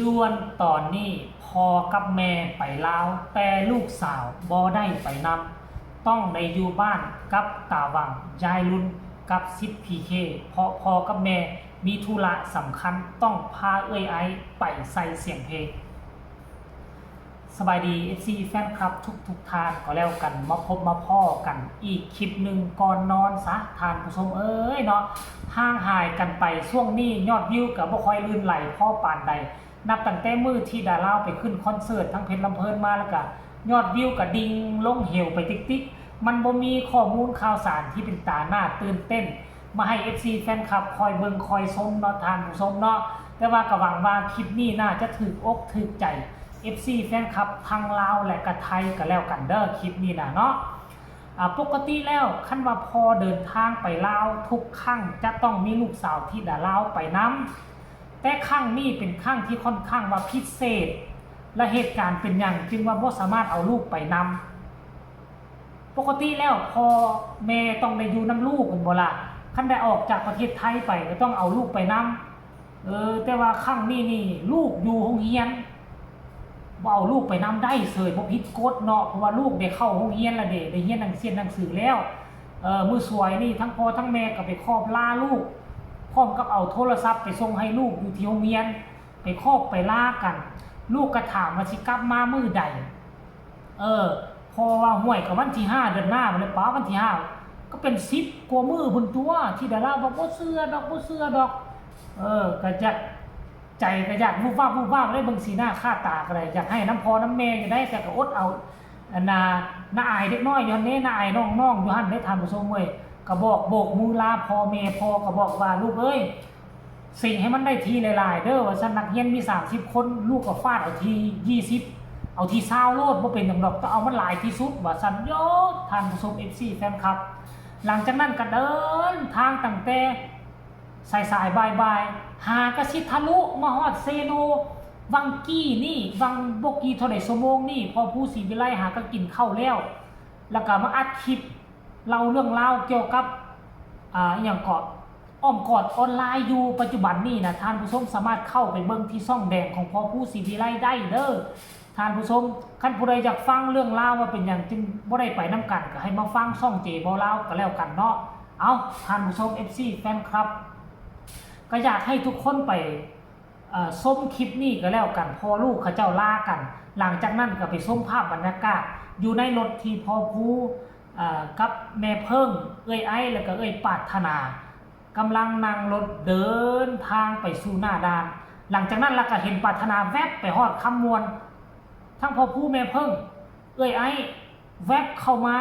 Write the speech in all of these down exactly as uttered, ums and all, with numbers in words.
ด่วนตอนนี้ พ่อกับแม่ไปลาว แต่ลูกสาวบ่ได้ไปนำ ต้องได้อยู่บ้านกับตาหว่าง ยายลุน กับสิทธิ์พีเค เพราะพ่อกับแม่มีธุระสำคัญ ต้องพาเอื้อยไอไปใส่เสียงเพลง สบายดี เอฟซี แฟนคลับทุกๆท่านก็แล้วกัน มาพบมาพ้อกันอีกคลิปหนึ่งก่อนนอนซะ ท่านผู้ชมเอ้ยเนาะ ห่างหายกันไปช่วงนี้ ยอดวิวก็บ่ค่อยลื่นไหลพอปานใด นับตั้งแต่มื้อที่ดาลาวไปขึ้นคอนเสิร์ตทั้งเพชรลำเพลินมา แล้วก็ยอดวิวก็ดิ่งลงเหวไปติ๊กๆ มันบ่มีข้อมูลข่าวสารที่เป็นตาน่าตื่นเต้น มาให้ เอฟซี แฟนคลับคอยเบิ่งคอยชมเนาะ ท่านผู้ชมเนาะ แต่ว่าก็หวังว่าคลิปนี้น่าจะถูกอกถูกใจ เอฟซี แฟนคลับทั้งลาวและก็ไทยก็แล้วกันเด้อ คลิปนี้นะเนาะ อ่า ปกติแล้วคันว่าพ่อเดินทางไปลาวทุกครั้งจะต้องมีลูกสาวธิดาลาวไปนำ แต่ครั้งนี้เป็นครั้งที่ค่อนข้างว่าพิเศษ และเหตุการณ์เป็นหยังจึงว่าบ่สามารถเอาลูกไปนำ ปกติแล้วพ่อแม่ต้องได้อยู่นำลูกแม่นบ่ล่ะ คันได้ออกจากประเทศไทยไปก็ต้องเอาลูกไปนำ เออ แต่ว่าครั้งนี้นี่ลูกอยู่โรงเรียน บ่เอาลูกไปนำได้เฉย บ่ผิดกฎเนาะ เพราะว่าลูกได้เข้าโรงเรียนแล้วเด้ ได้เรียนหนังเรียนหนังสือแล้ว เออ มื้อสวยนี่ทั้งพ่อทั้งแม่ก็ไปคอบลาลูก พร้อมกับเอาโทรศัพท์ไปส่งให้ลูกอยู่ที่โรงเรียน ไปคอบไปลากัน ลูกก็ถามว่าสิกลับมามื้อใด เออ พ่อว่า "ห้วย ก็วันที่ห้าเดือนหน้าพุ้นแหละ ป๊า วันที่ห้า ก็เป็นสิบกว่ามื้อพุ้นตั๊ว ธิดาลาว" บอก "บ่เชื่อดอก บ่เชื่อดอก" เออ ก็อยาก ใจก็อยากวุบวับวุบวับเลย เบิ่งสีหน้าค่าตาก็ได้ อยากให้นำพ่อนำแม่อยู่ได้ แต่ก็อดเอา อันน่า น่าอายเด็กน้อยอยู่หั่นเด้ น่าอายน้องๆอยู่หั่นเด้ ท่านผู้ชมเอ้ย ก็บอกโบกมือลาพ่อแม่ พ่อก็บอกว่า "ลูกเอ้ย สิ่งให้มันได้ทีหลายๆเด้อ" ว่าซั่น "นักเรียนมีสามสิบคน ลูกก็ฟาดเอาทียี่สิบ เอาทีซาวโลด บ่เป็นหยังดอก ต้องเอามันหลายที่สุด" ว่าซั่น โย ท่านผู้ชม เอฟซี แฟนคลับ หลังจากนั้นก็เดินทางตั้งแต่สายๆ บ่ายๆ หากะสิทะลุมาฮอดเซโน วังกี้นี่ วังบ่กี่เท่าใดชั่วโมงนี่ พ่อภูศรีวิไลหากะกินข้าวแล้ว แล้วก็มาอัดคลิปเล่าเรื่องราวเกี่ยวกับ อ่า อิหยังเกาะ อ้อมกอดออนไลน์อยู่ปัจจุบันนี่นะ ท่านผู้ชมสามารถเข้าไปเบิ่งที่ช่องแดงของพ่อภูศรีวิไลได้เด้อ ท่านผู้ชม คันผู้ใดอยากฟังเรื่องราวว่าเป็นหยังจึงบ่ได้ไปนำกัน ก็ให้มาฟังช่องเจเว้าลาวก็แล้วกันเนาะ เอ้า ท่านผู้ชม เอฟซี แฟนคลับ ก็อยากให้ทุกคนไป เอ่อ ชมคลิปนี้ก็แล้วกัน พ่อลูกเขาเจ้าลากัน หลังจากนั้นก็ไปชมภาพบรรยากาศอยู่ในรถที่พ่อภู เอ่อ กับแม่เพิ่ง เอื้อยไอ แล้วก็เอื้อยปรารถนา กำลังนั่งรถเดินทางไปสู่หน้าด่าน หลังจากนั้นเราก็เห็นปรารถนาแวบไปฮอดคำม่วน ทั้งพ่อภูแม่เพิ่ง เอื้อยไอ แวบเข้ามา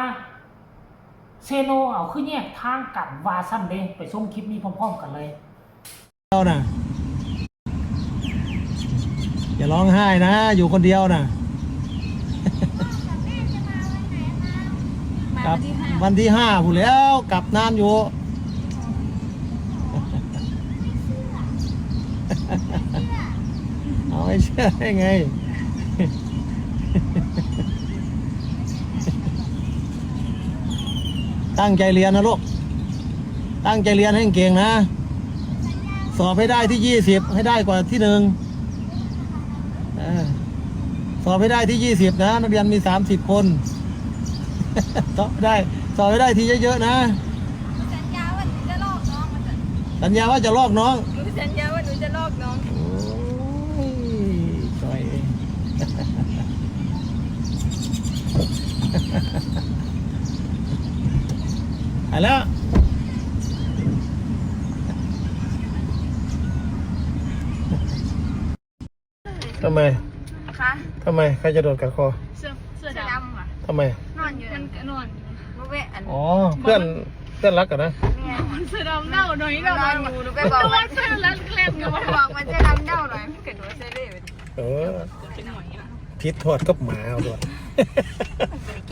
เซโน เอาคือแยกทางกันว่าซั่นเด้ ไปชมคลิปนี้พร้อมๆกันเลย เดียวนะ อย่าร้องไห้นะ อยู่คนเดียวนะ มา ครั วั บ นที่ห้า วันที่ห้าพุ้นแหล้ว กลับนานอยู่ เอาให้เชื่อได้ไง ตั้งใจเรียนนะลูก ตั้งใจเรียนให้เก่งนะ สอบให้ได้ที่ยี่สิบ ให้ได้กว่าที่หนึ่ง เออ สอบให้ได้ที่ยี่สิบนะ นักเรียนมีสามสิบคน สอบให้ได้ สอบให้ได้ที่เยอะๆนะ สัญญาว่าหนูจะลอกน้องมาเถอะ สัญญาว่าจะลอกน้อง หนูสัญญาว่าหนูจะลอกน้อง โอ้ย จ่อยเอง ไปแล้ว ทำไม คะ ทำไม ใครจะโดนกัดคอ เสื้อเสื้อดำค่ะ ทำไม นอนอยู่มันก็นอนอยู่ มาแวะอัน อ๋อ เพื่อน เพื่อนรักกันนะ เนี่ย มันเสื้อดำเน่าหน่อย มา เน่าห ล น่ อ อย ย หนูหนูไปบอกมัน เสื้อรัดแคลงอยู่ หนูบอกมันเสื้อดำเน่าหน่อยมันกระโดดใส่เลย เออ ผิดทอดกับหมาเอาตัว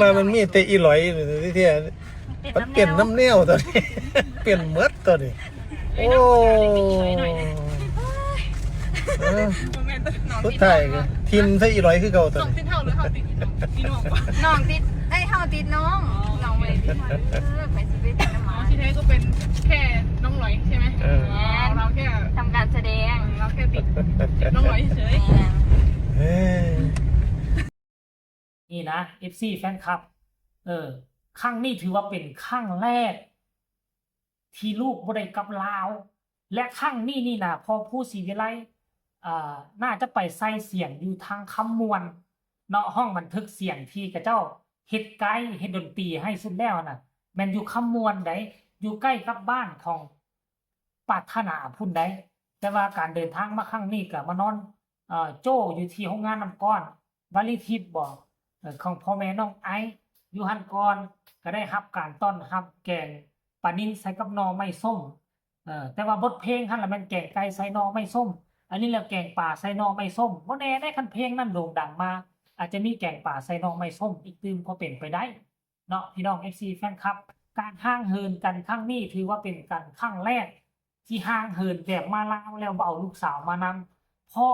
มามันมีแต่อีหลอยอยู่ที่เที่ยมันเปลี่ยนน้ำเน่าตัวนี้ เปลี่ยนเมิดตัวนี้ โอ้ เออ โมเมนต์น้อง สุดท้ายก็ทิมใส่อีหลอยคือเก่าตัว น้อง นี้ ติดเท่าหรือเขาติดพี่น้องวะ น้องติดไอ้ยเฮาติดน้องน้องไม่ได้ติดเออไปสิไปติดน้ำหมา ที่แท้ก็เป็นแค่น้องหลอยใช่ไหม เออ อ๋อเราแค่ ทำการแสดง เราแค่ติดน้องหลอยเฉย นะ เอฟซี แฟนคลับ เออ ครั้งนี้ถือว่าเป็นครั้งแรก ที่ลูกบ่ได้กลับลาว และครั้งนี้นี่นะ พ่อครูศรีวิไล อ่า น่าจะไปใส่เสียงอยู่ทางคำม่วน เนาะ ห้องบันทึกเสียงที่เขาเจ้าเฮ็ดไกด์ เฮ็ดดนตรีให้สุดแล้วน่ะ แม่นอยู่คำม่วนใด อยู่ใกล้กับบ้านของปรารถนาพุ้นใด แต่ว่าการเดินทางมาครั้งนี้ก็มานอน เอ่อ โจ้อยู่ที่โรงงานน้ำก้อน วลีทิพย์บอก เอ่อ ของพ่อแม่น้องไอซ์ อยู่หั่นก่อน ก็ได้รับการต้อนรับแกงปลานิลใส่กับหน่อไม้ส้ม เอ่อ แต่ว่าบทเพลงหั่นละแม่นแกงไก่ใส่หน่อไม้ส้ม อันนี้ละแกงปลาใส่หน่อไม้ส้ม บ่แน่ได้ คันเพลงนั้นโด่งดังมา อาจจะมีแกงปลาใส่หน่อไม้ส้มอีกตื่มก็เป็นไปได้ เนาะ พี่น้อง เอฟซี แฟนคลับ การห่างเหินกันครั้งนี้ถือว่าเป็นการครั้งแรก ที่ห่างเหินแบบมาลาวแล้วบ่เอาลูกสาวมานำ เพราะ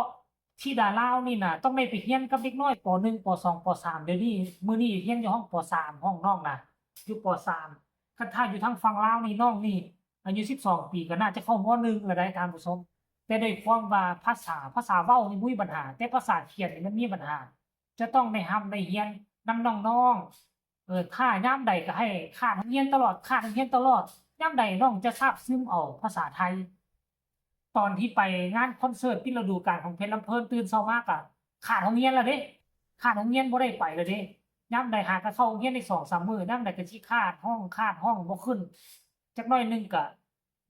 ธิดาลาวนี่นะต้องได้ไปเฮียนกับเด็กน้อย ป.หนึ่ง ป.สอง ป..สาม เดี๋ยวนี้ มื้อนี้เฮียนอยู่ห้อง ป.สาม ห้องน้องนะ อยู่ ป.สาม คันถ้าอยู่ทางฝั่งลาวนี่น้องนี่ อายุ สิบสอง ปีก็น่าจะเข้า ม.หนึ่ง แล้วได้ท่านผู้ชม แต่ด้วยความว่าภาษา ภาษาเว้านี่บ่มีปัญหา แต่ภาษาเขียนนี่มันมีปัญหา จะต้องได้ร่ำได้เฮียนนำน้องๆ เออ ถ้ายามใดก็ให้ขาดโรงเรียนตลอด ขาดโรงเรียนตลอด ยามใดน้องจะซาบซึมเอาภาษาไทย ตอนที่ไปงานคอนเสิร์ตปิดฤดูกาลของเพชรลำเพลิน ตื่นเช้ามาก็ขาดโรงเรียนแล้วเด้ ขาดโรงเรียนบ่ได้ไปแล้วเด้ ยามใดหาก็เข้าโรงเรียนได้สองสามมื้อ ยามใดก็สิขาดห้อง ขาดห้องบ่ขึ้น จักหน่อยหนึ่งก็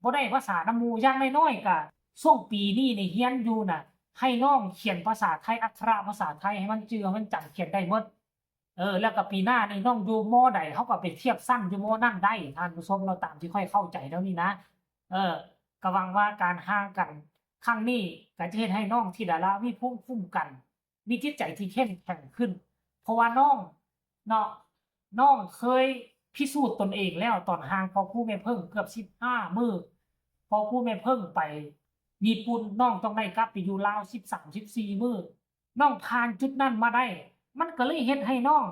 บ่ได้ภาษานำหมู่ อย่างน้อยๆก็ช่วงปีนี้นี่เฮียนอยู่น่ะ ให้น้องเขียนภาษาไทย อักขระภาษาไทยให้มันจื่อ ให้มันจำ เขียนได้หมด เออ แล้วก็ปีหน้านี่น้องอยู่ ม.ใด เฮาก็ไปเทียบชั้นอยู่ ม.นั้นได้ ท่านผู้ชมเนาะ ตามที่ข้อยเข้าใจแล้วนี่นะ เออ ก็หวังว่าการห่างกันครั้งนี้ก็จะเฮ็ดให้น้องธิดาลาวมีภูมิคุ้มกัน มีจิตใจที่เข้มแข็งขึ้น เพราะว่าน้องเนาะ น้องเคยพิสูจน์ตนเองแล้ว ตอนห่างพ่อครูแม่เพิ่งเกือบ สิบห้า มื้อ พ่อครูแม่เพิ่งไปญี่ปุ่น น้องต้องได้กลับไปอยู่ลาว สิบสาม สิบสี่ มื้อ น้องผ่านจุดนั้นมาได้ มันก็เลยเฮ็ดให้น้อง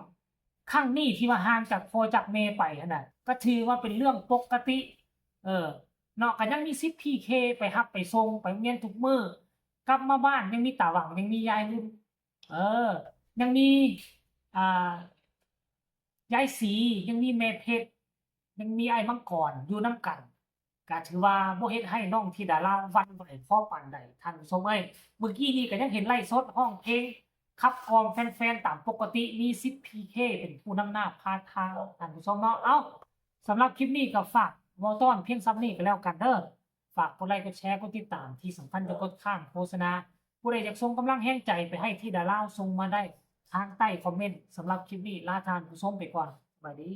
ครั้งนี้ที่ว่าห่างจากพ่อจากแม่ไปหั่นน่ะ ก็ถือว่าเป็นเรื่องปกติ เออ เนาะ ก็ยังมีสิทธิ์ พีเค ไปรับไปส่ง ไปโรงเรียนทุกมื้อ กลับมาบ้านยังมีตาหวัง ยังมียายรุ่น เออ ยังมี อ่า ยายศรี ยังมีแม่เพชร ยังมีอ้ายมังกรอยู่นำกัน ก็ถือว่าบ่เฮ็ดให้น้องธิดาลาวหวั่นไหวพอปานใด ท่านผู้ชมเอ้ย เมื่อกี้นี้ก็ยังเห็นไลฟ์สดร้องเพลง ขับกล่อมแฟนๆ ตามปกติ มีสิทธิ์ พีเค เป็นผู้นำหน้าพาทาง ท่านผู้ชมเนาะ เอ้า สำหรับคลิปนี้ก็ฝากเว้าต้อนเพียงส่ำนี้ก็แล้วกันเด้อ ฝากกดไลค์ กดแชร์ กดติดตาม ที่สำคัญอย่ากดข้ามโฆษณา ผู้ใดอยากส่งกำลังแฮงใจไปให้ธิดาลาว ส่งมาได้ทางใต้คอมเมนต์ สำหรับคลิปนี้ลาท่านผู้ชมไปก่อน สบายดี